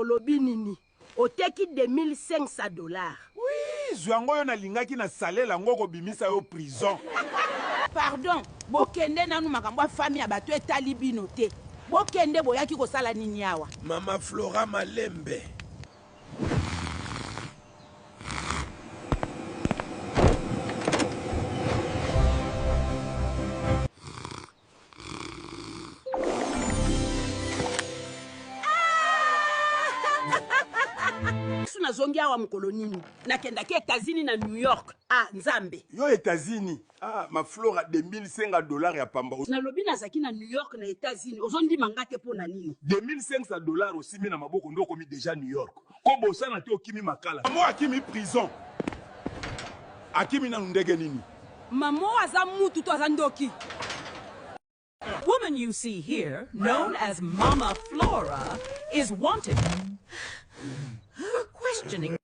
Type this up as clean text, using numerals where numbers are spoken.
Olobi nini? Oteki 2500 dollars. Oui, zwa yango yo nalingaki na salela yango kobimisa yo prison. Pardon bokende nanu makambo ya famille ya batu etali bino te bokende boyaki kosala nini awa. Mama Flora malembe. Nazongi awa mokolo nini? Nakendaki Etats-Unis na New York. Ah, Nzambe. Yo Etats-Unis. Ah, ma Flora 2500 dollars ya pamba. Nalobi nazalaki na New York na Etats-Unis. Ozondima nga te mpo na nini? 2500 dollars osimbi na maboko nde okomi deja New York. Ko bosana te okimi makala. Mamo akimi prison. Akimi nanu ndenge nini? Mama oyo aza mutu to aza ndoki? Woman you see here, known as Mama Flora, is wanted for questioning.